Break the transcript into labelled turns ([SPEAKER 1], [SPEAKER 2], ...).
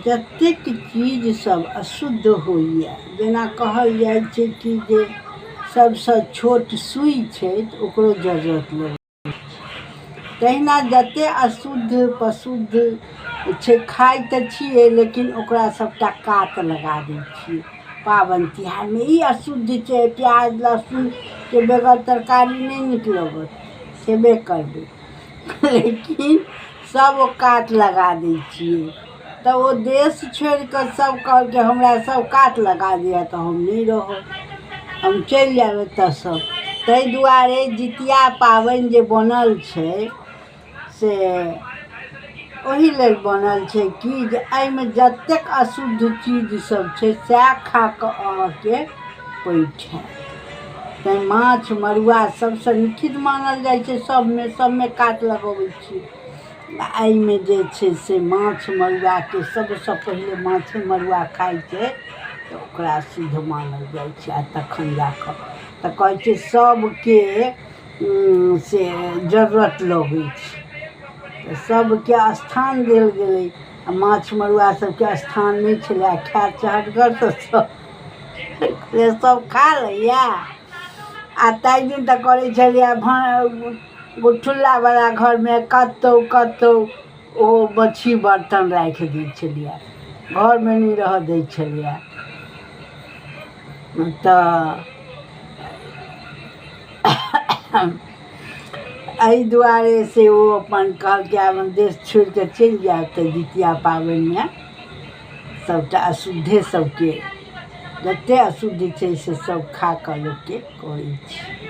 [SPEAKER 1] जतेक चीज सब अशुद्ध होइए, जेना कहल जाइ छै कि जे सबसँ छोट सुइ छै तऽ ओकरो जरूरत लगै छै। तहिना जतेक अशुद्ध पशुद्ध छै, खाइ तऽ छियै लेकिन ओकरा सबटा कात लगा दै छियै। पाबनि तिहारमे ई अशुद्ध छै, प्याज लहसुनके बगैर तरकारी नहि नीक लगत, खेबे करबै, लेकिन सब ओ कात लगा दै छियै। तऽ ओ देश छोड़िकऽ सब कहलकै हमरा सब कात लगा दिअ तऽ हम नहि रहब, हम चलि जायब एतऽसँ। ताहि दुआरे जितिया पाबनि जे बनल छै से ओहि लेल बनल छै कि जे एहिमे जतेक अशुद्ध चीज सब छै सएह खा कऽ अहाँके पैठ हैत। तैँ माछ मड़ुआ सबसँ निखित मानल जाइ छै। सबमे सबमे कात लगबै छी। एहिमे जे छै से माछ मड़ुआके सबसँ पहिले माछे मड़ुआ खाइ छै तऽ ओकरा शुद्ध मानल जाइ छै। आ तखन जा कऽ तऽ कहै छै सबके से जरूरत लगै छै तऽ सबके स्थान देल गेलै। आ माछ मड़ुआ सबके स्थान नहि छलै। आ खायत चहटगर तऽ सब से सब खा लैया। आ ताहि दिन तऽ करै छलियै ठुल्लावला घरमे कतहु कतहु ओ मछली बर्तन राखि दै छलियै, घरमे नहि रहऽ दै छलियै। तऽ एहि दुआरे से ओ अपन कहलकै आब हम देश छोड़ि कऽ चलि जायब। तऽ जितिया पाबनिमे सभटा अशुद्धे सभके जतेक अशुद्ध छै से सभ खा कऽ लोकके करै छै।